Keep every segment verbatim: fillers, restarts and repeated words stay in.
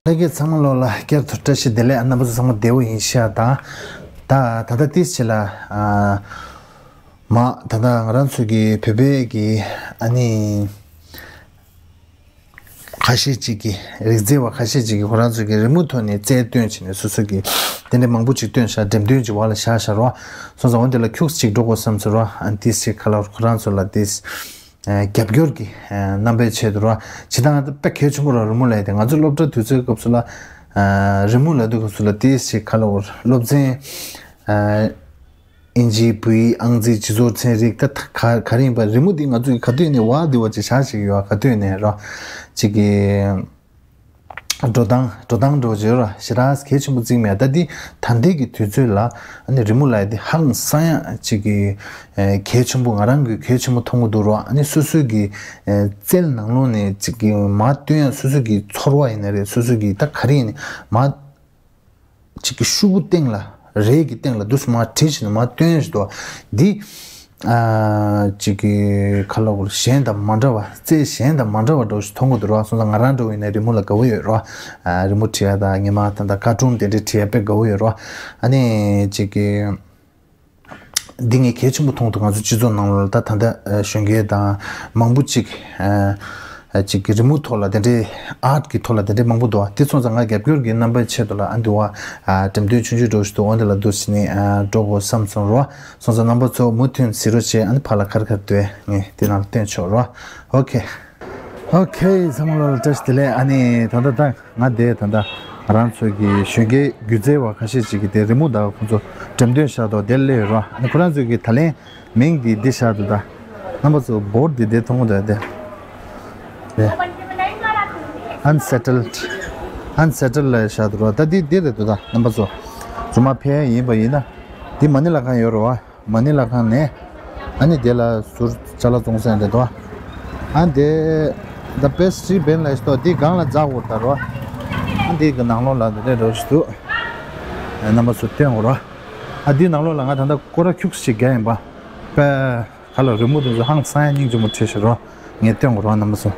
ལྷན་རྒྱས་ཚང་མ་ལོ་ལ་བསྐྱར་དུ་བཀྲ་ཤིས་བདེ་ལེགས། རྣམ་པ་ཚོ་ཚང་མ་བདེ་བོ་ཡིན་ཤག་དང་། ད་ད་ལྟ་ཏིས་ཆེ་ལ་ཨ་མ་ད་ལྟ་ང་རང་ཚོ་གི་བོད་པའི་གི་ཨ་ནི་ཁ་ཤས་ཅིག་གི་རིག་རྩལ་བ་ཁ་ཤས་ཅིག་གི་ཁོ་རང་ཚོ་གི་རི་མོ་ཐོག་ནས་རྩལ་སྟོན་བྱས་ནས་སོ་སོ་གི་དེ་འདྲ་མང་པོ་ཅིག་སྟོན་ཤག་འགྲེམས་སྟོན་ཅིག་བ་ལ་བཞག་ཤག་རོ། སོང་ཙང་འོ་དེ་ལ་ཁྱུག་ཅིག་འགྲོ་དགོས་བསམ་ཚུལ་རོ། ཨ་ནི་ཏིས་ཆེ་ཁ་ལ་ཁོ་རང་ཚོ་ལ་ཏིས། རྒྱབ་སྐྱོར་གྱི་རྣམ་པའི་ཆེད་དུ་རོ། ཇི་ལྟར་དཔེ་གལ་ཆེན་པོ་རོ། རི་མོ་ལས་དེ་ང་ཚོ་སློབ་གྲྭ་དུས་ཚོད་སྐབས་སུ་ལ་རི་མོ་ལ་དུས་སྐབས་སུ་ལ་ཏིས་ཞིག་ཁ་ལ་འོར་སློབ་ཚན་ཨིན་ཇི་བོད་ཡིག་ཨང་རྩིས་སྤྱི་ཚོགས་ཚན་རིག་ད་ག་ག་རེ་ཡིན་པ། རི་མོ་འདི་ང་ཚོ་གི་ག་དུས་ནས་བ་འདི་བ་ཅིག་བྱ་ཞིག་ཡོད་ག་དུས་ནས་རོ། ཅིག་གི་འགྲོ་སྟངས་འགྲོ་སྟངས་འགྲོ་བྱེད་ར་ཞེ་དྲག་གལ་ཆེན་པོ་བརྩིགས་མེད། ད་འདི་ད་ལྟའི་གི་དུས་ཚོད་ལ་ཨ་ནི་རི་མོ་ལ་ཡ་དེ་ཧང་སང་ཡ་ཅིག་གི་གལ་ཆེན་པོ་ང་རང་གི་གལ་ཆེན་པོ་མཐོང་གི་འདུག་ར། ཨ་ནི་སོ་སོའི་གི་རྩལ་ནང་ལོགས་ནས་ཅིག་གི་མ་སྟོན་ཡ་སོ་སོའི་གི་ཚོར་བ་ཡིན་ན་རེད། སོ་སོའི་གི་ད་ག་རེ་ཡིན་ནི་མ་ཅིག་གི་ཤུབ་བུ་སྟེང་ལ་རས་ཀྱི་སྟེང་ལ་དུས་སུ་མ་བྲིས་ཤིང་མ་སྟོན་ཞིག་འདུག་འདི། ཨ་ཅིག་གི་ཁ་ལ་འོར་གཞན་དང་མ་འདྲ་བ་རྩལ་གཞན་དང་མ་འདྲ་བ་འདྲ་བོ་ཞིག་མཐོང་གི་འདུག་ར། སོང་ཙང་ང་རང་འདྲ་བོ་ཡིན་ན་རི་མོ་ལ་དགའ་བོ་ཡོད་ར། ཨ་རི་མོ་བྲིས་ཡ་དང་ངས་མ་ད་ད་ཀར་ཊུན་དེ་འདྲ་བྲིས་ཡ་དཔེ་དགའ་བོ་ཡོད་ར། ཨ་ནི་ཅིག་གི་འདི་ངས་གལ་ཆེན་པོ་མཐོང་འདུག་ང་ཚོ་སྤྱི་ཚོགས་ནང་ལོགས་ལ་ད་ད་ལྟ་གཞོན་སྐྱེས་དང་མང་པོ་ཅིག་ཨ་ཅིག་གི་རི་མོ་ཐོག་ལ་དེ་འདྲའི་ཨར་ཊི་གི་ཐོག་ལ་དེ་འདྲའི་མང་པོ་འདུག་དེ་སོང་ཙང་ང་རྒྱབ་སྐྱོར་གྱི་རྣམ་པའི་ཆེད་དུ་ལ་ཨ་འདི་བ་ཨ་འགྲེམས་སྟོན་ཆུང་ཆུང་འགྲོ་ཞིག་འདུག་འོ་འདི་ལ་འདུག་ཟེར་ནས་ཨ་འགྲོ་དགོས་བསམ་སོང་རོ། སོང་ཙང་རྣམ་པ་ཚོ་མུ་མཐུད་གཟིགས་རོགས་བྱེད། ཨ་ནི་ཕར་ལ་ག་རེ་ག་རེ་འདུག་ངས་དེ་ནང་ལ་སྟོན་ཆོག་རོ། ཨོ་ཁེ། ཨོ་ཁེ། ཚང་མ་ལོ་ལ་བཀྲ་ཤིས་བདེ་ལེགས། ཨ་ནི་ད་ལྟ་ད་ང་དེ་ད་ལྟ་ང་རང་ཚོ་གི་གཞོན་སྐྱེས་སྒྱུ་རྩལ་བ་ཁ་ཤས་ཅིག་གིས་དེ་རི་མོ་དག་ཁོང་ཚོ་འགྲེམས་སྟོན་བཞག་འདུག་དེ་སླེབས་རོ། ཨ་ནི་ཁོ་རང་ཚོ་གི་ད་ལན་མིང་འདི་འདི་བཞག་འདུག་ད་རྣམ་པ་ཚོ་བོར་ཌི་འདི་དེ་མཐོང་གི་འདུག་དེ་དེ་Unsettled Unsettled ལ་བཞག་འདུག་རོ། ད་འདི་འདི་རེད་འདུག་ད་རྣམ་པ་ཚོ་རྫུན་མ་ཕལ་ཡིན་པ་ཡིན་ན་འདི་མ་ནི་ལ་ཁང་ཡོད་རོ། མ་ནི་ལ་ཁང་ནས་ཨ་ནི་དེ་ལ་ཟུར་ཅ་ལག་བཙོང་ས་རེད་དོ། ཨ་འདི་ད་པེ་སི་ཊི་རི་བན་ལ་ཞིག་འདུག་འདི་སྒང་ལ་འཛག་འོར་ད་རོ། ཨ་འདི་གི་ནང་ལོགས་ལ་འདི་འདྲ་རོ་ཞིག་འདུག་རྣམ་པ་ཚོ་སྟོན་འོར་རོ། ཨ་འདི་ནང་ལོགས་ལ་ང་ད་ལྟ་སྐོར་ར་ཁྱུག་ཅིག་རྒྱག་ཡིན་པ། པེ་ག་ལ་རི་མོ་དེ་ཚོ་ཧང་སང་ཡ་སྙིང་རྗེ་མོ་བྲིས་ཤག་རོ། ངས་སྟོན་དགོས་རོ་རྣམ་པ་ཚོ།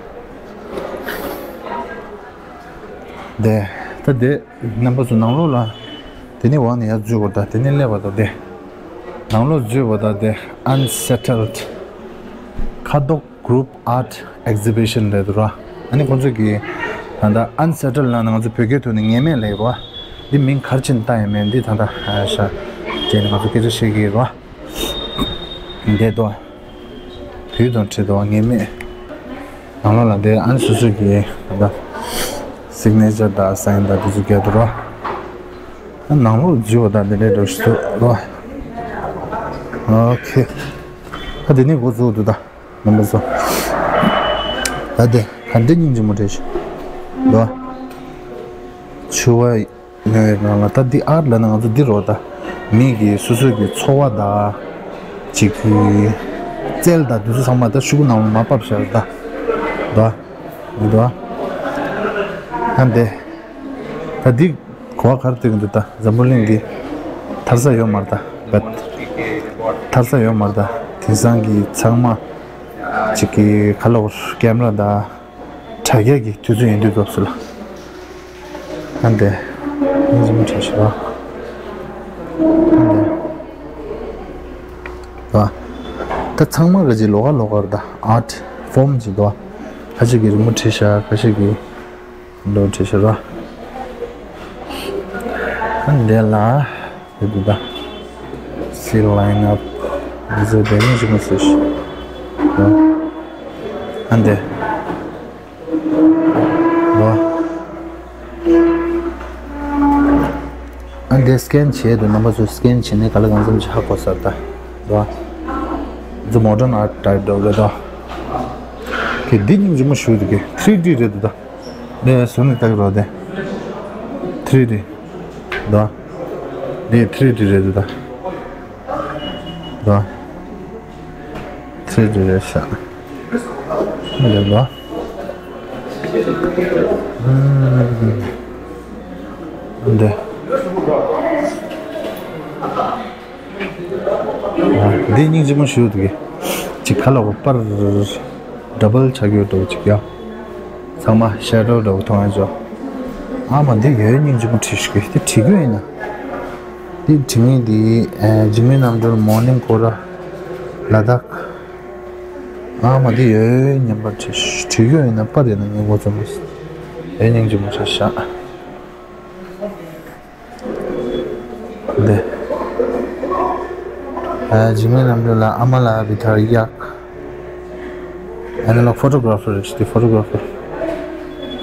དེ་ད་དེ་རྣམ་པ་ཚོ་ནང་ལོགས་ལ་དེ་ནི་འོག་ནས་ཡར་འཛུལ་དགོས་ད། དེ་ནི་སླེབས་པ་ད་དེ་ནང་ལོགས་འཛུལ་བ་ད་དེ་Unsettled ཁ་དོག་Group Art Exhibition རེད་འདུག་ར། ཨ་ནི་ཁོང་ཚོ་གིས་ད་ལྟ་Unsettled ལབ་ན་ང་ཚོ་བོད་སྐད་ཐོག་ནས་ངེས་མེད་ལབ་ཡོད་ར། འདི་མིང་ག་རེ་བྱས་ནས་བཏགས་ཡོད་མེད་འདི་ད་ལྟ་ཤ་བྱས་ནས་ང་ཚོ་སྐད་ཆ་བཤད་ཀྱི་ཡོད་ར། འདས་དོ། བུ་དང་བྲལ་དོ་ངེས་མེད། ནང་ལོགས་ལ་འདི་ཨ་ནི་སོ་སོ་གི་ད་ལྟ་སིག་ནེ་ཅར་དང་སའིན་དང་དེ་ཚོ་རྒྱག་འདུག་ར། ཨ་ནང་ལོགས་འཛུལ་བ་དང་འདི་འདྲའི་འགྲོ་ཞིག་འདུག་ར། ཨོ་ཁེ། ཨ་འདི་ནས་འགོ་བཙུགས་འདུག་ད། རྣམ་པ་ཚོ། ད་དེ་ག་འདྲ་སྙིང་རྗེ་མོ་རེད་ཤག་ལོ། ཆུ་བ་ཉོ་ཡི་ནང་ལ་ད་འདི་ཨར་ཊི་ལབ་ན་ང་ཚོ་འདི་རོ་ད། མི་གི་སོ་སོ་གི་འཚོ་བ་ད། ཅིག་གི་རྩལ་ད་འདི་ཚོ་ཚང་མ་ད་ཤུ་གུ་ནང་ལ་མ་ཕབ་བཞག་ད། ལོ། འདི་ལོ། ཨ་འདི། ད་འདི། གོ་བ་གར་སྟེར་གི་འདུག་ད་འཛམ་བུ་གླིང་འདི་ཐར་ས་ཡོད་མ་རེད་ད། བད་ཐར་ས་ཡོད་མ་རེད་ད། དེང་སང་གི་ཚང་མ་ཅིག་གི་ཁ་ལོ་ཀེམ་ར་ད་དྲ་རྒྱ་གི་དུས་ཚོད་ཡིན་དུས་སྐབས་སུ་ལ། ཨ་འདི་ཨ་འཛུམ་བྱས་ཤི་བ། ཨ་འདི་ད་ཚང་མ་ག་ཅིག་ལོགས་ཀ་ལོགས་ཀ་རེད་ད། ཨར་ཊི་ཕོམ་ཅིག་འདུག་ཁ་ཤས་ཀྱིས་རི་མོ་བྲིས་ཤག་ཁ་ཤས་ཀྱིས། ལོ་བྲིས་ཤག་ར། ཨ་འདི་ལ་དེ་འདུག་ད། See line up འདི་ཚོ་དེ་ནས་ཞིག་མ་ཟེར་ཤག་ར། ཨ་འདི་ར། ཨ་འདི་སི་ཀེན་བྱས་འདུག་རྣམ་པ་ཚོ་སི་ཀེན་བྱས་ནས་ག་ལ་གང་འཚམ་ཅིག་ཧ་གོ་ས་རེད་ད། ར། འདི་མོ་ཌརན་ཨར་ཊི་ཊའིབ་འདྲ་བོ་རེད་ད། གི་འདི་སྙིང་རྗེ་མོ་ཞེ་པོ་འདུག་གི་ཐི་རི་ཌི་རེད་འདུག་ད། ནས་བཟུང་ནས་ལྟ་གི་རོགས་དེ། ཐི་རི་ཌི། དོ། འདི་ཐི་རི་ཌི་རེད་འདུག་ད། དོ། ཐི་རི་ཌི་རེད་ཤག་འདི་དོ། ཨུམ། འདི། འདི་སྙིང་རྗེ་མོ་ཞེ་པོ་འདུག་གི་ཅིག་ཁ་ལོག་པར་ཌབ་བལ་ཆགས་ཡོད་འདུག་ཅིག་ཡ། ཚང་མ་ཤེ་ཌོ་འདྲ་བོ་མཐོང་ཡ་ཅོ། ཨ་མ་འདི་ཡོད་སྙིང་རྗེ་མོ་བྲིས་ཤིག་འདི་བྲིས་རྒྱུ་ཡིན་ན། འདི་བྲིས་ངེས་འདི་ཇི་མི་རྣམ་གྲོལ་མོར་ནིང་སྐོར་ར་ལ་དྭགས། ཨ་མ་འདི་ཡོད་ཉན་པར་བྲིས་བྲིས་རྒྱུ་ཡིན་ན་པར་ཡིན་ན་ངས་མགོ་རྩོམ་པས་ཡོད་སྙིང་རྗེ་མོ་བྲིས་ཤག་འདི། ཨ་ཇི་མི་རྣམ་གྲོལ་ལ་ཨ་མ་ལ་བི་ཐར་གཡག་ཨ་ནི་ལ་ཕོ་ཊོ་གྷ་ར་ཕར་རེད་འདི་ཕོ་ཊོ་གྷ་ར་ཕར།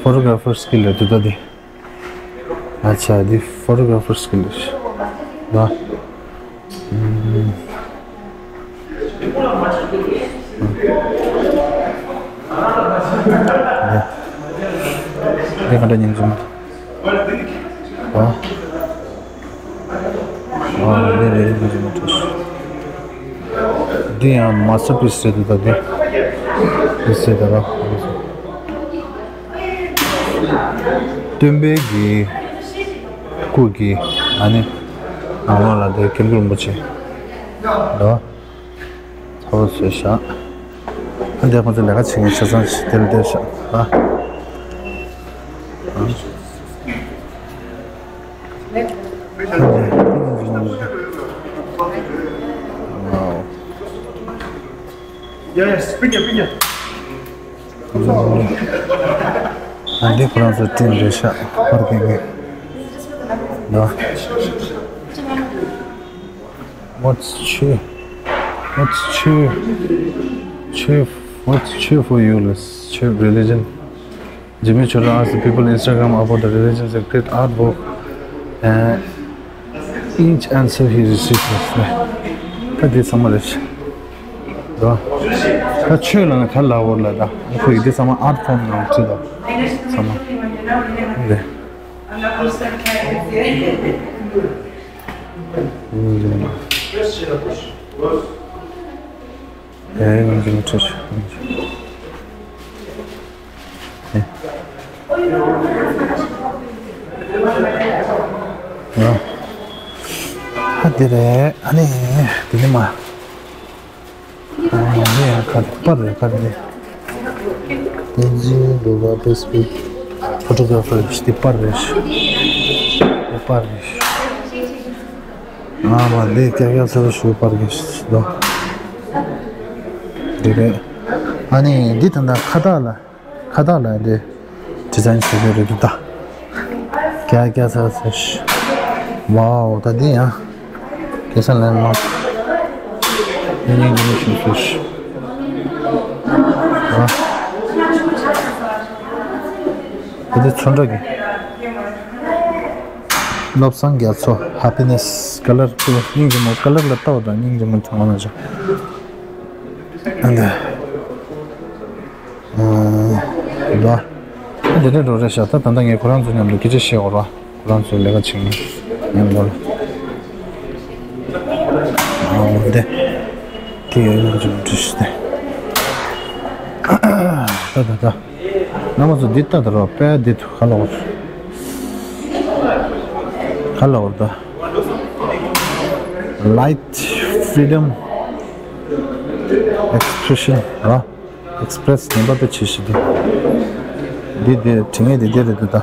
ཕོ་ཊོ་གྷ་ར་ཕར་སི་ཀིལ་རེད་འདུག་ད་འདི། ཨ་ཆ་འདི་ཕོ་ཊོ་གྷ་ར་ཕར་སི་ཀིལ་རེད་ད། ཨུམ། འདི་ག་འདྲ་ཉིན་བཟུང་། ཨ། ཨ་ལེ་ལེ་ལེ་ལེ་ལེ། འདི་ཡང་མ་སི་ཊར་པིས་རེད་འདུག་ད་འདི། འདི་ཟེར་ད་ར། སྟོན་པའི་གི་སྐུ་གི་ཨ་ནི་ནང་ལོགས་ལ་འདི་སྐྱབས་མགོན་རིན་པོ་ཆེ་འདུག་ཚ་བོ་བཟོས་ཤག་ཨ་འདིར་ཁོང་ཚོ་ལས་ཀ་བྱེད་མཁན་ཆ་ཚང་ཞིག་དེར་བསྡད་ཤག་ཨ། Wow. Yes, bring it, bring it. ཨ་འདི་ཁོ་རང་ཚོ་ཊིམ་རེད་ཤག་པར་ཀིང་གི་ནོ། What's cheer? What's cheer? Cheer? What's cheer for you? Let's cheer religion. Jimmy Chora asked the people on Instagram about the religions and create artwork. And each answer he received was like, ད་འདི་ཚང་མ་རེད། ད་ཆོས་ལ་ན་ག་ལ་བོར་ལ་ད་ཁོ་ཡི་འདི་ཚང་མ་ཨར་ཕོམ་ནང་བྲིས་ད་ཚང་མ་རེད། ཨེ་ངས་ཀྱི་མི་ཁྲིད། ཨ་དེ་རེད། ཨ་ནི་དེ་ནི་མ། ཨ་ནི་ཡང་ཁ་དེ་པར་རེད། ཁ་དེ་བསྟན་འཛིན་འབྲུག་པ་ཕེ་སི་བུག་ཕོ་ཊོ་གྷ་ར་ཕར་རེད། དེ་པར་རེད། དེ་པར་རེད། ཨ་མ་ལེ་ཀྱ་ཀྱ་ཚ་ལ་ཞུ་པར་གྱི་ཞིག་དོ། འདི་རེད། ཨ་ནི་འདི་ད་ལྟ་ཁ་བཏགས་ལ་ཁ་བཏགས་ལ་འདི་ཌི་ཛའིན་བྱེད་དགོས་རེད་འདུག་ད། ཀྱ་ཀྱ་ཚ་ཚ་ཞིག་ཝའོ་ད་འདི་ཡང་ཀེ་སན་ལན་མ་འདི་ནི་འདི་ནི་ཞུ་ཞུ་ཞིག་ཨ་འདི་ཚོན་ཁྲ་གི་བློ་བཟང་རྒྱ་མཚོ། ཧེ་པི་ནེ་སི་ཀ་ལར་ཁོ་སྙིང་རྗེ་མོ། ཀ་ལར་ལ་ལྟ་བ་དང་སྙིང་རྗེ་མོ་ཐོང་བ་ན་ཅོ། ཨ་ནི། ཨ་ད། ཨ་དེ་འདྲ་འགྲོ་རེད་ཤག་ད་ད་ལྟ་ངས་ཁོ་རང་ཚོ་མཉམ་དུ་སྐད་ཆ་བཤད་འོར་བ། ཁོ་རང་ཚོའི་ལས་ཀ་བྱེད་མཁན་མཉམ་དུ་ལ། ཨ་འོ་དེ། དེ་ཡོད་ན་ཅུང་བྲིས་ཏེ། ད་ད་ད། རྣམ་པ་ཚོ་འདི་ལྟ་དང་རོགས་པས་འདི་ཐུག་ག་ལོག་ག་ལོག་ད། Light, freedom, expression ར། Express ངན་པ་དཔེ་ཆེ་ཞིག་འདུག་འདི་འདི་དྲི་ངན་འདི་འདི་རེད་འདུག་ད།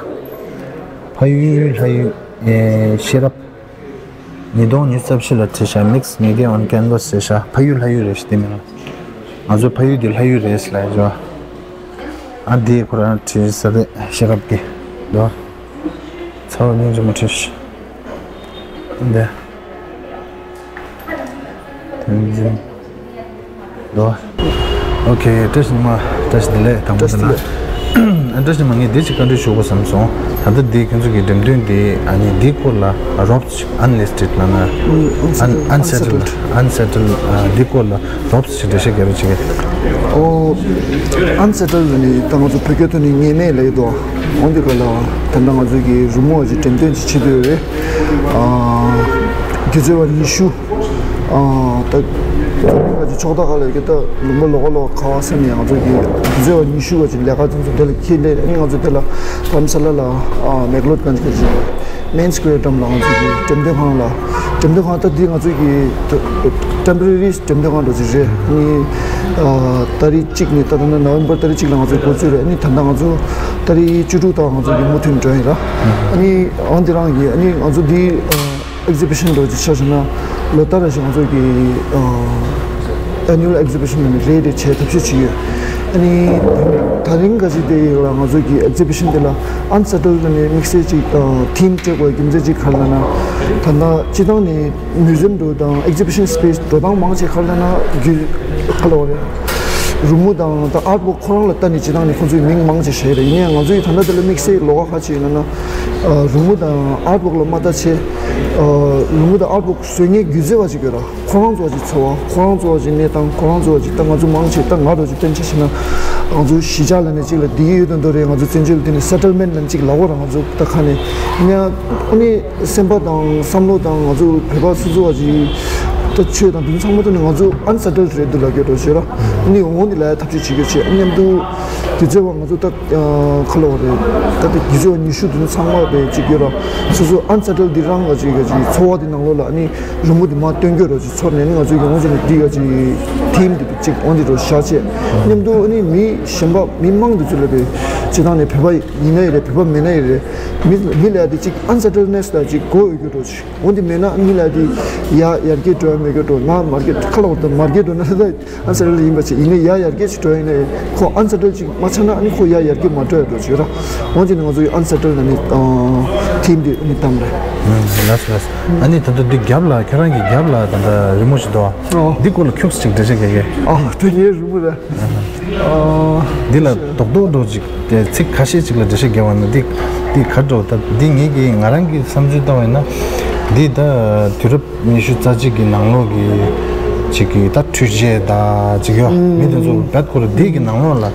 ཕ་ཡུལ་ལྷ་ཡུལ་ཨེ་ཤེས་རབ། ཉིས་སྟོང་ཉི་ཤུ་རྩ་བཞི་ལ་བྲིས་ཤག Mixed Media on Canvas ཟེར་ཤག་ཕ་ཡུལ་ལྷ་ཡུལ་རེད་ཤག་དེ་མིན་ང་ཚོའི་ཕ་ཡུལ་འདི་ལྷ་ཡུལ་རེད་ལབ་ཡོད། ཨ་འདི་ཁོ་རང་བྲིས་ས་རེད་ཤེས་རབ་ཀྱི་འདུག་ཚ་བ་སྙིང་རྗེ་མོ་བྲིས་ཤག་འདི། དེ་འཛིན། ལོ། ཨོ་ཁེ། བཀྲ་ཤིས་ཉི་མ། བཀྲ་ཤིས་བདེ་ལེགས། དང་པོ་དེ་ན། བཀྲ་ཤིས་ཉི་མ། ངས་འདི་ཅིག་བཀའ་འདྲི་ཞུ་དགོས་བསམ་སོང་། ད་ལྟ་འདི་ཁྱོད་ཚོ་གི་འགྲེམས་སྟོན་འདི་ཨ་ནི་འདི་སྐོར་ལ་རོབ་ཅིག་ཨན་ལི་སི་ཊེཌ་ལ་ན། ཨན་ཨན་སེ་ཊལ་ཌི། ཨན་སེ་ཊལ་ཌི་འདི་སྐོར་ལ་རོབ་ཅིག་འགྲེལ་བཤད་རྒྱག་རོགས་བྱེད་ཀྱི། ཨོ། ཨན་སེ་ཊལ་ཌི་ནི་ད་ང་ཚོ་བོད་སྐད་ཐོག་ནས་ཉེས་མེད་ལབ་ཀྱི་འདུག་འོན་ཏེ་ག་ལ་ད་ལྟ་ང་ཚོ་གི་རི་མོ་ཅིག་འགྲེམས་སྟོན་ཅིག་བྱེད་འདོད་རེད། ཨ། སྒྱུ་རྩལ་བ་ཉི་ཤུ། ཨ། ད་ང་ཚོ་ཕྱོགས་མཐའ་ཁག་ལ་ཡོད་ཀྱི་ད་ལུང་པ་ལོགས་ཀ་ལོགས་ཀ་ག་བ་སེམས་ཡང་ང་ཚོ་གི་སྒྱུ་རྩལ་བ་ཉི་ཤུ་བ་ཅིག་ལས་ཀ་ཚོ་ཚོ་དེ་ལ་ཁྱེད་ལས་ནི་ང་ཚོ་དེ་ལ་རྡ་རམ་ས་ལ་ལ་ཨ་མེག་ལོཌ་གྷན་ཇི་གི་ཅིག་མེན་སི་ཀུ་ཝེར་འགྲམ་ལ་ང་ཚོ་གི་འགྲེམས་སྟོན་ཁང་ལ་འགྲེམས་ འགྲེམས་སྟོན་ཁང་ད་འདི་ང་ཚོ་གི་ཊེམ་པོ་རེ་རི་འགྲེམས་སྟོན་ཁང་འདྲ་ཅིག་རེད། ཨ་ནི་ཨ་ཏ་རིག་གཅིག་ནས་ད་ལྟ་ན་ནོ་ཝེམ་བར་ཏ་རིག་གཅིག་ལ་ང་ཚོ་འགོ་ཚུགས་རེད། ཨ་ནི་ད་ལྟ་ང་ཚོ་ཏ་རིག་བཅུ་དྲུག་དང་ང་ཚོ་གི་མུ་མཐུད་འགྲོ་ཡིན་ར། ཨ་ནི་འོན་ཏེ་རང་གི་ཨ་ནི་ང་ཚོ་འདི་ཨ་ཨེག་ཟི་བི་ཤན་འདྲ་ཅིག་ཆ་བཞག་ན་ལོ་ལྟར་རེ་བཞིན་ང་ཚོ་གི་ཨ་ཨེ་ནུ་ཨལ་ཨེག་ཟི་བི་ཤན་ནང་ནས་རེ་རེ་བྱས་ཐབས་ཤེས་བྱེད་ཡོད། ཨ་ནི་ད་རིང་ག་ཅིག་དེ་ཡིན་ལ་ང་ཚོ་གི་ཨེག་ཟི་བི་ཤན་དེ་ལ་ཨན་སེ་ཊལ་ནས་དམིགས་བསལ་ཅིག་ཨ་ཐིམ་སྤྲད་དགོས་རྒྱུ་མཚན་ཅིག་ག་རེ་ལབ་ན། ད་ལྟ་སྤྱི་བཏང་ནས་མིའུ་ཛི་ཡམ་འགྲོ་དང་ཨེག་ཟི་བི་ཤན་སི་པེ་སི་འགྲོ་སྟངས་མང་ཆེ་ག་རེ་ལབ་ན་རྒྱུ་ག་ལབ་དགོས་རེད། རི་མོ་དང་ད་ཨར་ཊི་ཝོག་ཁོ་རང་ལ་ལྟ་ནས་སྤྱི་བཏང་ནས་ཁོང་ཚོས་མིང་མང་ཆེ་བཞག་རེད། ཡིན་ནའང་ང་ཚོ་ཡི་ད་ལྟ་དེ་ལ་དམིགས་བསལ་ལོགས་ཀ་ཁ་ཅིག་ཡིན་ན་ན་རི་མོ་དང་ཨར་ཊི་ཝོག་ལ་མ་ལྟ་ཆེ། རི་མོ་དང་ཨར་ཊི་ཝོག་བཟོ་མཁན་སྒྱུ་རྩལ་བ་ཅིག་ཡོད་ར། ཁོ་རང་ཚོ་བ་ཅིག་འཚོ་བ། ཁོ་རང་ཚོ་བ་ཅིག་གནས་སྟངས། ཁོ་རང་ཚོ་བ་ཅིག་ད་ང་ཚོ་མང་ཆེ་ད་ང་རོ་ཅིག་སྟོན་ཆ་ཞིག་ན་ང་ཚོ་གཞིས་ཆགས་ལ་ནས་ཅིག་ལ་བསྡད་ཀྱི་ཡོད་དོན་དོ་རེད། ང་ཚོ་བཙན་བྱོལ་དེ་ནས་སེ་ཊལ་མེན་ཊི་ལ་ཅིག་ལབ་དགོས་ར། ང་ཚོ་ད་ཁ་ནས་ཡིན་ན་ཨ་ནི་སེམས་པ་དང་བསམ་བློ་དང་ང་ཚོ་བོད་པ་སོ་སོ་བ་ཅིག་ད་ཆོས་དང་དེ་ཚང་མ་ཐོག་ནས་ང་ཚོ་ཨན་སེ་ཊལ་རེད་འདུག་ལབ་ཀྱི་འགྲོ་ཞེས་ར། ཨ་ནི་འོང་འདི་ལ་ཐབས་ཤེས་བྱེད་ཀྱི་བྱེད། ཨ་མཉམ་དུ་དུས་ཚོད་བ་ང་ཚོ་ད་ཁ་ལོ་བ་རེད། ད་དེ་དུས་ཚོད་བ་ཉི་ཤུ་དེ་ཚང་མ་བས་ཅིག་ཡོད་ར། སོ་སོ་ཨན་སེ་ཊལ་འདི་རང་ག་ཅིག་ག་ཅིག་འཚོ་བ་དེ་ནང་ལོགས་ལ་ཨ་ནི་རི་མོ་དེ་མ་སྟོན་གྱི་རོ་ཅིག་ཚོར་ནས་ནི་ང་ཚོའི་གི་འོང་ཅིག་ནི་འདི་ག་ཅིག་ཐིམ་དེ་ཅིག་འོང་དེ་རོ་བཞག་བྱས། མཉམ་དུ་ཨ་ནི་མི་གཞན་པ་མི་མང་དེ་ཚོ་ལ་བས་སྤྱི་བཏང་ནས་བོད་པ་ཡིན་ན་ཡི་རེད། བོད་པ་མིན་ན་ཡི་རེད། མི་མི་ལ་དེ་ཅིག་ཨན་སེ་ཊལ་ནེ་སི་ལ་ཅིག་གོ་ཡོད་རྒྱུ་འགྲོ་ཅིག་འོན་ཏེ་མེད་ན་ཨ་ནི་ལ་དེ་ཡ་ཡར་རྒྱས་འགྲོ་ཡ་མེད་རྒྱུ་འགྲོ། ང་མར་རྒྱས་ཁ་ལོ་བ་དང་མར་རྒྱས་འགྲོ་ན་ད་ཨན་སེ་ཊལ་ཡིན་པ་ཅིག་ཡིན་ནའི་ཡ་ཡར་རྒྱས་ཅིག་འགྲོ་ཡིན་ནའི་ཁོ་ཨན་སེ་ཊལ་ཅིག་མ་ཆགས་ན་ཨ་ནི་ཁོ་ཡ་ཡར་རྒྱས་མ་འགྲོ་ཡ་འགྲོ་ཅིག་ར། འོན་ཏེ་ནི་ང་ཚོ་ཡི་ཨན་སེ་ཊལ་ན་ནི་ཐིམ་དེ་ཨ་ནི་བཏང་རེད། ལགས་ལགས། ཨ་ནི་ད་ལྟ་འདི་རྒྱབ་ལ་ཁྱེད་རང་གི་རྒྱབ་ལ་ད་ལྟ་རི་མོ་ཞིག་འདུག་ཨ། འདི་སྐོར་ལ་ཁྱུག་ཅིག་འགྲེལ་བཤད་རྒྱག་གི། ཨ་དེ་ངའི་རི་མོ་རེད། འདི་ལ་རྡོག་རྡོག་འགྲོ་ཅིག་ཚིག་ཁ་ཤས་ཅིག་ལ་འགྲེལ་བཤད་རྒྱག་པ་ན་འདི་འདི་ག་འགྲོ་ད་འདི་ངེད་ཀྱིས་ང་རང་གི་བསམ་ཚུལ་བཏང་བ་ཡིན་ན་འདི་ད་དུས་རབས་ཉི་ཤུ་རྩ་གཅིག་གི་ནང་ལོགས་ཀྱི་ཅིག་གི་ད་འཕྲུལ་ཆས་ད་ཅིག་ཡོད་མི་དེ་ཚོ་བད་ཁོ་ར་འདི་གི་ནང་ལོགས་ལ་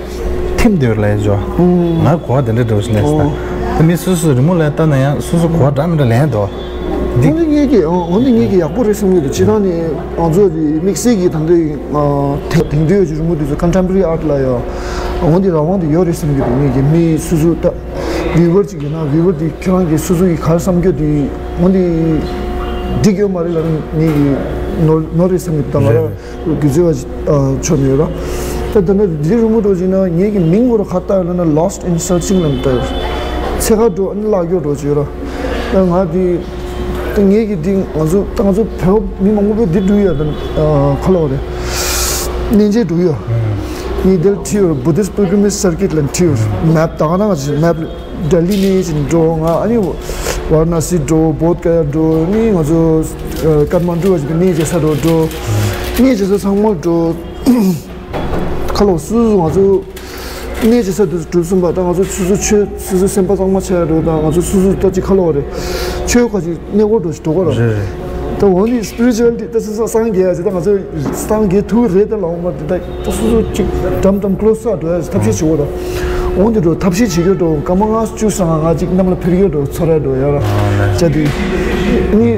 ཐིམ་དེ་ཡོད་ལ་ཡ་ཇོ་ང་གོ་བ་དེ་འདྲ་འགྲོ་ཞིག་ནས་ད་མི་སོ་སོ་རི་མོ་ལ་ལྟ་ན་ཡང་སོ་སོ་གོ་བ་འདྲ་མི་འདྲ་ལེན་འདུག་འདི་འོན་ཏེ་ངེད་ཀྱིས་འོན་ཏེ་ངེད་ཀྱིས་ཡག་པོ་རེད་བསམ་གྱི་འདུག་སྤྱིར་བཏང་ནས་ང་ཚོ་གི་དམིགས་བསལ་གྱི་ད་ལྟའི་དེང་དེང་དུས་ཀྱི་རི་མོ་འདི་ཚོ་ཀོན་ཊེམ་པོ་རེ་རི་ཨར་ཊི་ལ་ཡང་འོན་ཏེ་རང་དབང་དེ་ཡོད་རེད་བསམ་གྱི་འདུག་ངེད་ཀྱིས་མི་སོ་སོ་ད་བིའུ་ཝར་ཅིག་ཡིན་ན་བིའུ་ཝར་དེ་ཁྱེད་རང་གིས་སོ་སོ་གི་ག་རེ་བསམ་རྒྱུ་དེ་འོན་ཏེ་འགྲིག་ཡོད་མ་རེད་ལབ་ན་ངེད་ཀྱིས་ནོར་ནོར་རེད་བསམ་གྱི་འདུག་ད་ང་རང་། སྒྱུ་རྩལ་བ་ཅིག་ཨ་ཆོག་ནས་ཡོད་ར། ད་ད་ནི་འདི་རི་མོ་འདྲ་ཅིག་ན་ངེད་ཀྱི་མིང་གོ་ར་ཁ་བཏགས་ཡོད་ན་Lost in Searching ལབ་བཏགས་ཡོད། ཚེ་ཁ་འགྲོ་ཨ་ནི་བརླག་རྒྱུ་འདྲ་ཅིག་ཡོད་ར། ད་ང་འདི་ད་ངེད་ཀྱི་འདི་ང་ཚོ་ད་ང་ཚོ་བོད་མི་མང་པོ་པས་འདི་འགྲུལ་ཡོད་ད་ཨ་ཁ་ལོ་རེད། གནས་མཇལ་འགྲོ་ཡོད། ངས་འདིར་བྲིས་ཡོད་Buddhist Pilgrimage Circuit ལ་བྲིས་ཡོད་མེབ་ད་ག་ན་ང་ཚོ་མེབ། ལྡི་ལི་ནས་ཅིག་འགྲོ་ང་ཨ་ནི་ཝཱ་ར་ཎ་སི་འགྲོ་བོད་ཀ་ཡ་འགྲོ་ནི་ང་ཚོ་ཀ་ཐ་མན་ཌུ་བ་ཅིག་གནས་མཇལ་ས་འགྲོ་འགྲོ་གནས་མཇལ་ས་ཚང་མ་འགྲོ་ཁ་ལོ་སུ་སུ་ང་ཚོ་གནས་མཇལ་ས་དུ་གྲུབ་སོང་པ་ད་ང་ཚོ་སུ་སུ་ཆོས་སུ་སུ་སེམས་པ་གཙང་མ་ཆགས་འགྲོ་དང་ང་ཚོ་སུ་སུ་ལྟ་ཅིག་ཁ་ལོ་བ་རེད་ཆོས་ཁ་ཅིག་གནས་སྐོར་འགྲོ་ཞིག་འགྲོ་ག་ར་རེད་རེད། ད་འོ་ནི་སི་པི་རི་ཅུ་ཨལ་ཊི་ད་སུ་སུ་སངས་རྒྱས་ཡ་ཅིག་ད་ང་ཚོ་སངས་རྒྱས་ཐུག་རེད་ད་ལའོ་མ་དེ་ད། ད་སོ་སོ་གཅིག་འགྲམ་འགྲམ་ཀློ་སར་འགྲོ་ཡ་ཐབས་ཤེས་བྱེད་དགོས་ར། འོང་དེ་འགྲོ་ཐབས་ཤེས་བྱེད་རྒྱུ་འགྲོ་སྐར་མ་ལྔ་བཅུ་སང་ང་གཅིག་གནམ་ལ་འཕུར་རྒྱུ་འགྲོ་ཚོར་ཡ་འགྲོ་ཡ་ར། ཅ་དེ་ནི་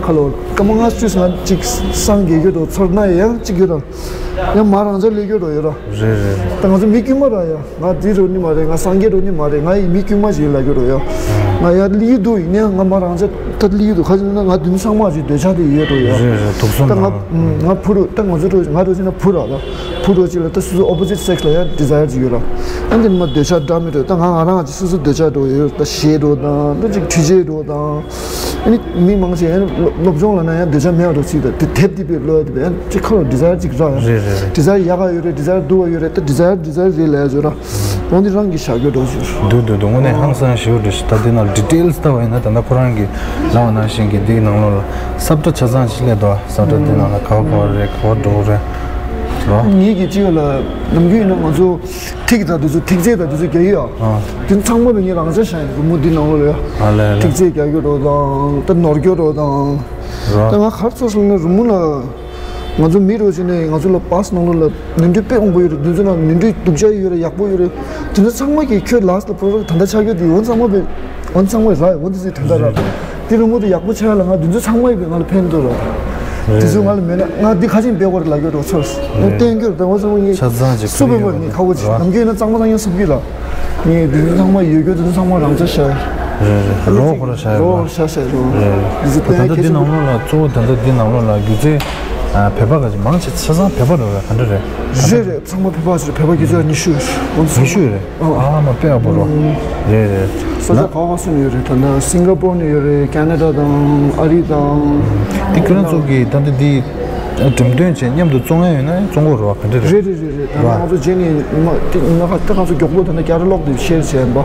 ཁ་ལོ་སྐར་མ་ལྔ་བཅུ་སང་གཅིག་སངས་རྒྱས་རྒྱུ་འགྲོ་ཚོར་ན་ཡང་གཅིག་རྒྱུ་ར། ཡང་མ་རང་ཅག་ལས་རྒྱུ་འགྲོ་ཡོད་ར། རེད་རེད། ད་ང་ཚོ་མི་དཀྱུས་མ་ར་ཡ། ང་འདི་འགྲོ་ནི་མ་རེད། ང་སངས་རྒྱས་འགྲོ་ནི་མ་རེད། ང་ཡི་མི་དཀྱུས་མ་ཞིག་ལ་རྒྱུ་འགྲོ་ཡ། ང་ཡ་ལི་ཡི་འདུག་ཡིན་ནའང་ང་མ་རང་ཅག་ད་ལི་ཡི་འདུག་ཁ་ཅིག་ན་ང་དུས་ཚང་མ་ཅིག་འདོད་ཆགས་དེ་ཡོད་འགྲོ་ཡ། རེད་རེད། དུག་སོ་ད་ང་ནང་ང་བུ་རུ་ད་ང་ཚོ་འགྲོ་ང་འགྲོ་ཅིག་ན་བུ་ར་ད། བུ་འགྲོ་ཅིག་ལ་ད་སོ་སོ་ཨོ་པོ་ཟིཊ་སེག་སི་ལ་ཡང་ཌི་ཛའི་ཡར་ཅིག་ཡོད་ར། ཨ་འདི་ནི་མ་འདོད་ཆགས་འདྲ་མི་འདྲ་ད་ང་ང་རང་ཅིག་སོ་སོ་འདོད་ཆགས་འགྲོ་ཡོད་ད་གཞས་འགྲོ་དང་ད་ཅིག་འཕྲུལ་ཆས་འགྲོ་དང་། ཨ་ནི་མི་མང་ཆེ་ཨ་ནི་སློབ་སློབ་སྦྱོང་ལ་ན་ཡང་འདོད་ཆགས་མེད་པ་འགྲོ་ཚིག་ད་དེ་དེབ་དེ་པའི་བློ་ཡ་དེ་པའི་ཨ་ནི་ཅིག་ཁ་ལོ་ཌི་ཛའི་ཡར་ཅིག་ར་ཡ། རེད་རེད་རེད། ཌི་ཛའི་ཡར་ཡག་ག་ཡོད་རེད། ཌི་ཛའི་ཡར་སྡུག་ག་ཡོད་རེད། ད་ཌི་ཛའི་ཡར་ཌི་ཛའི་ཡར་རེད་ལ་ཡ་བཟོ་ར། འོ་འདི་རང་གི་བྱ་རྒྱུ་འགྲོ་ཞུ། འདུག་འདུག་འདུག་དངོས་གནས་ཧང་སང་ཞེ་པོ་འགྲོ་ཞུ། ད་འདི་ནང་ཌི་ཊེལ་སི་ལྟ་བ་ཡིན་ན་ད་ལྟ་ཁོ་རང་གི་ལབ་པ་ནང་བཞིན་གྱི་འདིའི་ནང་ལོགས་ལ་ས་བཀྲ་ཆ་ཚང་ཞིག་སླེབས་འདུག་ས་བཀྲ་འདི་ནང་ལ་ག་བ་ག་བ་རེད། ག་བ་འགྲོ་རེད་རོ། ངེད་ཀྱི་ཅི་ཡོད་ལ་ནམ་རྒྱུན་ཡིན་ན་ང་ཚོ་ཐིག་ད་དུས་ཚོད་ཐིག་ཚད་ད་དུས་ཚོད་རྒྱག་གི་ཡོད། ཨ་དེ་ཚང་མ་ལ་ངས་རང་ཅག་བཞག་ཡིན། རི་མོ་འདི་ནང་ལོགས་ལ་ཡོད། ཨ་ལས་ལས། ཐིག་ཚད་རྒྱག་རྒྱུ་འགྲོ་དང་ད་ནོར་རྒྱུ་འགྲོ་དང་། རོ། ད་ང་གར་ཚོར་སོང་ན་རི་མོ་ལ། ང་ཚོ་མི་རོ་ཆེ་ནས་ང་ཚོ་ལ་པཱ་སི་ནང་ལོགས་ལ་ནོར་འཁྲུལ་དཔེ་མང་པོ་ཡོད་རེད། དེ་ཚོ་ནང་ནོར་འཁྲུལ་སྡུག་ཅག་ཡོད་རེད། ཡག་པོ་ཡོད་རེད། དེ་ཚོ་ཚང་མ་གི་ཁྱོད་ལ་སི་ཊི་ལ་པོ་རོ་ཌག་ཊི་ད་ལྟ་ཆགས་རྒྱུ་དེ་འོ་ཚང་མ་བས་འོ་ཚང་མ་ར་འོ་དེ་ཚོ་དོན་དག་ར། དེ་རི་མོ་དེ་ཡག་པོ་ཆགས་ཡ་ལ་ང་དེ་ཚོ་ཚང་མ་ཡི་བས་ང་ལ་ཕན་ཐོགས་ར། དེ་ཚོ་ང་ལ་མེད་ན་ང་འདི་ཁ་ཆེམས་སྤེལ་དགོས་རེད་ལབ་ཀྱི་རོ་ཚོར་ངས་བསྟན་རྒྱུར་དང་འོ་ཚང་མ་ངས་ཆ་ཚང་ཅིག་སུ་བས་མ་ངས་ཁ་བོ་ཅིག་ནམ་རྒྱུན་ཡིན་ན་གཙང་མ་གཙང་ཡང་སུབ་ཀྱི་ལ། ངས་དེ་ཚོ་ཚང་མ་ཡོད་རྒྱུ་དེ་ཚོ་ཚང་མ་རང་ཚོ་ཤར། རེད་རེད། རོགས་ཁོ་ར་བཞག་ཡོད་རོགས་པ། བཞག་བཞག་ཡོད། རེད་རེད། འདི་ཚོ་ད་ལྟ་འདི་ནང་ལོགས་ལ་གཙོ་བོ་ད་ལྟ་འདི་ནང་ལོགས་ལ་སྒྱུ་རྩལ་བོད་པ་ག་ཅིག་མང་ཆེ་ཆ་ཚང་བོད་པ་རེད་བ། ག་འདྲ་རེད། རེད་རེད། ཚང་མ་བོད་པ་ཞིག་རེད། བོད་པ་སྒྱུ་རྩལ་ཉི་ཤུ་ཉི་ཤུ་རེད། ཨ་མ་དཔེ་ཡག་པོ་རོ། རེད་རེད། ས་ཆ་ག་བ་སུ་ནས་ཡོད་རེད། ད་ལྟ་སིང་ག་པོར་ནས་ཡོད་རེད། ཁེ་ན་ཌ་དང་ཨ་རི་དང་། དེ་ཁྱོད་རང་ཚོ་གིས་ད་ལྟ་འདི་འགྲེམས་སྟོན་བྱས་མཉམ་དུ་བཙོང་ཡ་ཡོད་ན་བཙོང་གི་རེད་བ། ག་འདྲ་རེད། རེད་རེད་རེད་རེད། ད་ལྟ་ང་ཚོ་རྗེས་ནས་མ་དེ་ང་ཁ་ད་ང་ཚོ་མགྱོགས་པོ་ད་ལྟ་ཀེ་ཊ་ལོག་དེ་ཤེར་བྱས་ཡིན་པ།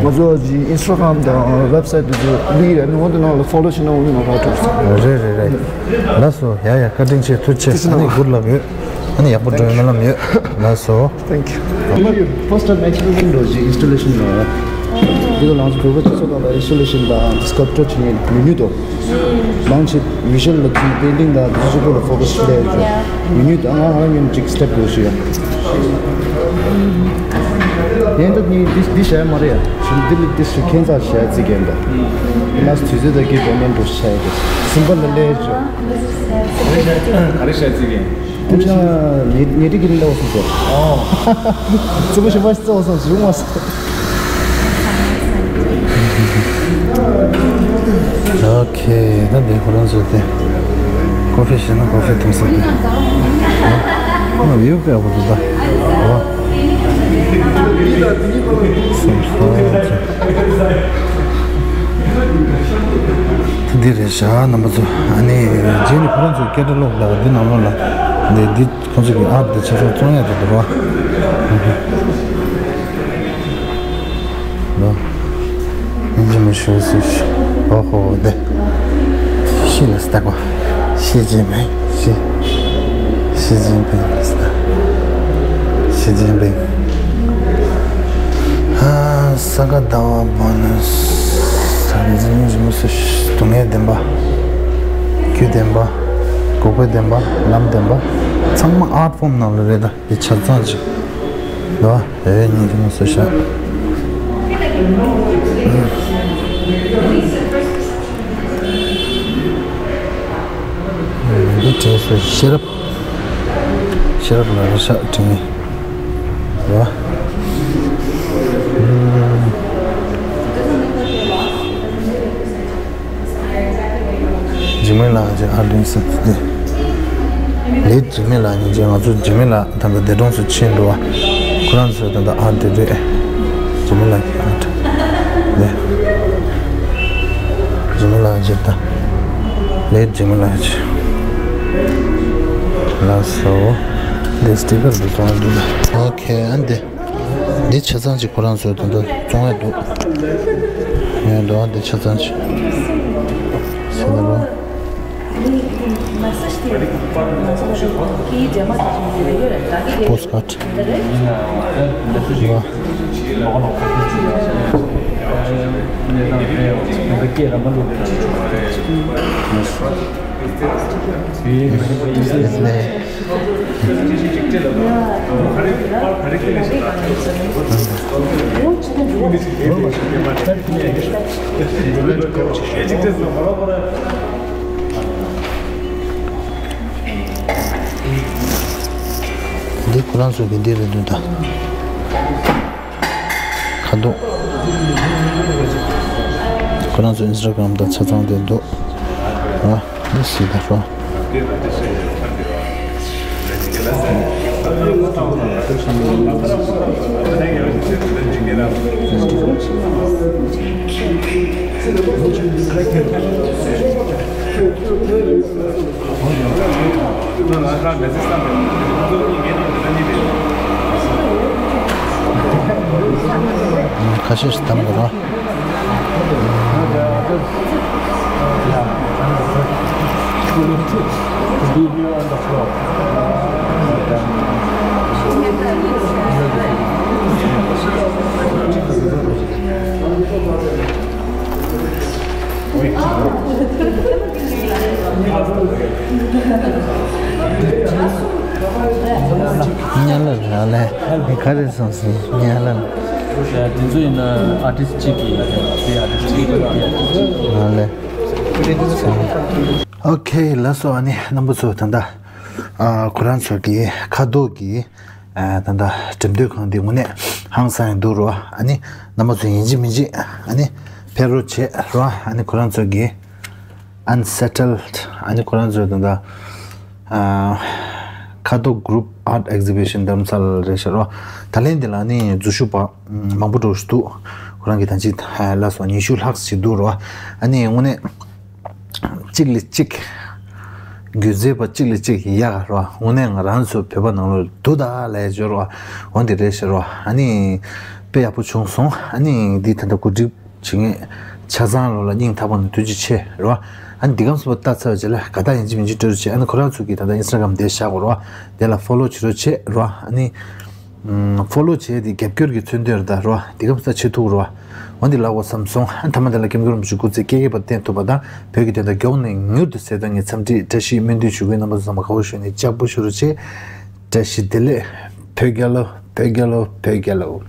ང་ཚོ་ཨིན་སི་ཊ་གྷ་རམ་དང་ཝེབ་སའིཊ་དེ་ཚོ་ལི་རེད། ནི་འོ་དེ་ནང་ལ་ཕོ་ལོ་བྱས་ན་འོ་དེ་ནང་ལ་ཐུག་སོང་། རེད་རེད་རེད། ལགས་སོ། ཡ་ཡ། བཀའ་དྲིན་ཆེ། ཐུགས་རྗེ་ཆེ། ཨ་ནི་གུཌ་ལག་ཡོད། ཨ་ནི་ཡག་པོ་འགྲོ་ཡོད་སྨོན་ལམ་ཡོད། ལགས་སོ། Thank you. First time exhibition འགྲོ་ཞིག་ཨིན་སི་ཊོ་ལེ་ཤན་ལ། འདི་ག་ལང་ཚོ་བོད་པ་སྤྱི་ཚོགས་ནང་ལ་ཨིན་སི་ཊོ་ལེ་ཤན་དང་སི་ཀལ་པ་ཅར་བྱེད་མཁན་མི་ཉུང་འདུག་མང་ཆེ་བི་ཞུ་ཝལ་ལ་ཐིང་པེན་ཊིང་དང་འདི་ཚོ་ལ་ཕོ་ཁ་སི་སླེབས་ཡོད། མི་ཉུང་འདུག་ང་ང་ཉིད་ཅིག་སི་ཊེབ་འགྲོ་ཞིག་ཡ། ཡན་ད་ནི་འདི་འདི་བྱས་མ་རེད་ཡ། འདི་ལ་འདི་ཞིག་ཁྱད་མཚར་བྱས་རྩིས་མཁན་འདུག་ང་དུས་ཚོད་ད་གི་བེ་མེན་འགྲོ་ཞིག་བྱས་ཡོད། སིམ་པ་ལ་སླེབས་ཡོད། ག་རེ་བྱས་རྩིས་མཁན། ཁོང་ཚོ་ཉེ་ཉེ་འབྲེལ་གྱི་ལས་འོག་སོང་ཟེར། ཨོ། གཙོ་བོ་ཞིག་མ་ཞིག་གཙོ་བོ་སོང་ཟེར་མ་སོང་། ཨོ་ཁེ། ད་འདི་ཁོ་རང་ཚོ་དེ་ཀོ་ཧྥི་བཞེས་ན་ཀོ་ཧྥི་འཐུང་ས་དེ། ཨོ་ཡོད་པའི་ཨ་ཁུ་དེ་ད། ཨོ། སོང་སོང་ཚེ། འདི་རེད་བཞག་རྣམ་པ་ཚོ། ཨ་ནི་རྗེས་ནས་ཁོ་རང་ཚོའི་ཀེ་ཊ་ལོག་ལ་འདི་ནང་ལོགས་ལ་འདི་འདི། ཁོང་ཚོ་གི་ཨར་ཊི་དེ་ཆ་ཚང་བཙོང་ཡ་དེ་འདུག་རོ། ལོ། ཡིན་གཅིག་མིན་གཅིག་ཞུ་སྲིད། ཨོ་ཧོ་དེ། ཤི་ལ་སྟག་པ། ཞི་ཅིན་ཕིང་། ཞི། ཞི་ཅིན་ཕིང་ལ་སྟག་ཞི་ཅིན་ཕིང་། ཨ། ས་ག་ཟླ་བ་བོ་ནས། ས་ག་ཟླ་བ་ནས་སྡུག་བསྔལ་བདེན་པ། རྒྱུ་བདེན་པ། འགོག་པའི་བདེན་པ། ལམ་བདེན་པ། ཚང་མ་ཨར་ཊི་ཕོམ་ནང་ལ་རེད་ད། དེ་ཆ་ཚང་ཅིག་ལོ། ཨེ་ཉིན་དེ་མོ་སུ་ཤ། འདི་དྲན་སོ་ཤེས་རབ། ཤེས་རབ་ལ་རེ་ཤ་དྲན་ལོ། འཇིགས་མེད་ལགས་ཀྱི་ཨར་ཊི་ཨིན་སི་ཊི་ཊུཊ་དེ། ལེཊ་འཇིགས་མེད་ལགས་ཉིན་རྗེས་ང་ཚོ་འཇིགས་མེད་ལགས་ད་ལྟ་འདས་གྲོངས་སུ་ཕྱིན་འགྲོ་བ། ཁོ་རང་ཚོའི་ད་ལྟ་ཨར་ཊི་དེ་རེད། འཇིགས་མེད་ལགས་ཀྱི་ཨར་ཊི་དེ། འཇིགས་མེད་ལགས་ཀྱི་ད། ལེཊ་འཇིགས་མེད་ལགས་ཀྱི། ལགས་སོ། འདི་སི་ཊི་ཀར་འདི་གཏོང་རྒྱུ་ལ། ཨོ་ཁེ། ཨ་འདི། འདི་ཆ་ཚང་ཅིག་ཁོ་རང་ཚོའི་དོན་དུ་བཙོང་ཡ་འདུག་ཡོད་འདུག་འདི་ཆ་ཚང་ཅིག་ཟེར་ན་རོ། པོ་སི་ཀར་ཌི། ལ། འདི་ཁོ་རང་ཚོ་གི་འདི་རེད་འདུག་ད། ཁ་དོག་ཁོ་རང་ཚོ་ཨིན་སི་ཊ་གྷ་རམ་དང་ཆ་ཚང་དེ་འདུག་ཨ། འདི་སུ་ད་ཤོག་ཁ་ཤས་ཤིག་བདམས་དགོས་ར། ཉ་ལ་ར་ལེ། ག་རེ་སོང་སི་ཉ་ལ། དེ་ཚོ་ཡིན་ན་ཨར་ཊིསི་ཊི་གཅིག་གིས་དེ་ཨར་ཊིསི་ཊི་གཅིག་གིས། ཨ་ལེ། ཨོ་ཁེ། ལགས་སོ། ཨ་ནི་རྣམ་པ་ཚོ་ད་ལྟ་ཨ་ཁོ་རང་ཚོ་གི་ཁ་དོག་གི་ཨ་ད་ལྟ་འགྲེམས་སྟོན་ཁང་འདི་དངོས་གནས་ཧང་སང་ཡང་འདུག་རོ། ཨ་ནི་རྣམ་པ་ཚོ་ཡིན་གཅིག་མིན་གཅིག་ཨ་ནི་ ཕེབས་རོགས་བྱེད་རོ། ཨ་ནི་ཁོ་རང་ཚོ་གི་Unsettled། ཨ་ནི་ཁོ་རང་ཚོའི་ད་ལྟ་ཨ་ཁ་དོག་group art exhibition རྡ་རམ་ས་ལ་རེད་ཤག་རོ། ད་ལན་འདི་ལ་ནི་འཛུལ་ཞུགས་པ་མང་པོ་འགྲོ་བཞིན་འདུག་ཁོ་རང་གི་ད་ཅི་ལ་སོགས་ཉི་ཤུ་ལྷག་ཞིག་འདུག་རོ། ཨ་ནི་དངོས་གནས་གཅིག་ལས་གཅིག་སྒྱུ་རྩལ་པ་གཅིག་ལས་གཅིག་ཡག་རོ། དངོས་གནས་ང་རང་ཚོ་བོད་པ་ནང་ལོགས་འདུག་ད་ལས་འབྱོར་རོ། འོ་འདི་རེད་ཤག་རོ། ཨ་ནི་དཔེ་ཡག་པོ་བྱུང་སོང་། ཨ་ནི་འདི་ད་ལྟ་གོ་སྒྲིག་བྱེད་མཁན་ཆ་ཚང་ལོ་ལ་སྙིང་ཐག་པ་ནས་ཐུགས་རྗེ་ཆེ་རོ། ཨ་ནི་འདི་གམ་སུ་པ་ལྟ་ཚར་བ་བྱས་ལ་ག་ད་ཡིན་གཅིག་མིན་གཅིག་སྤྲོད་རོགས་བྱེད། ཨ་ནི་ཁོ་རང་ཚོ་གི་ད་ལྟ་Instagram་དེ་བཞག་གོ་རོ། དེ་ལ་follow་བྱེད་རོགས་བྱེད་རོ། ཨ་ནི་follow་བྱས་དེ་རྒྱབ་སྐྱོར་གྱི་མཚོན་དོན་རེད་ད་རོ། འདི་གམ་སུ་ད་བྱེད་ཐུབ་རོ། འོ་འདི་ལགས་འོ་བསམ་སོང་། ཨ་ནི་ཐ་མ་དེ་ལ་ཀེམ་ཀོ་རིན་པོ་ཆེ་སྐུ་ཚེ་བསྐལ་བརྒྱའི་བར་བརྟན་ཐུབ་པ་དང་བོད་ཀྱི་དོན་དག་མགྱོགས་ནས་མྱུར་དུ་སེལ་ཐབས་ངེད་འཚམས་འདྲིའི་བཀྲ་ཤིས་སྨོན་འདུན་ཞུ་གི་ཡིན། རྣམ་པ་ཚོ་ཚང་མ་དགའ་བོ་བྱུང་ནས་ལྕགས་པོ་ཞུ་རོགས་བྱེད། བཀྲ་ཤིས་བདེ་ལེགས། བོད་རྒྱལ་ལོ། བོད་རྒྱལ་ལོ། བོད་རྒྱལ་ལོ།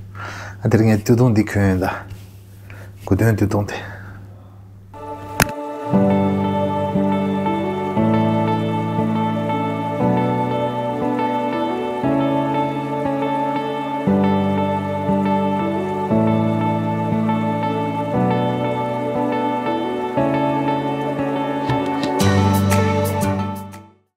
ཨ་དེ་རིང་ངས་སྟོད་ཐུང་འདི་གྱོན་ཡོད་ད། དགུ་སྟོན་སྟོད་ཐུང་དེ།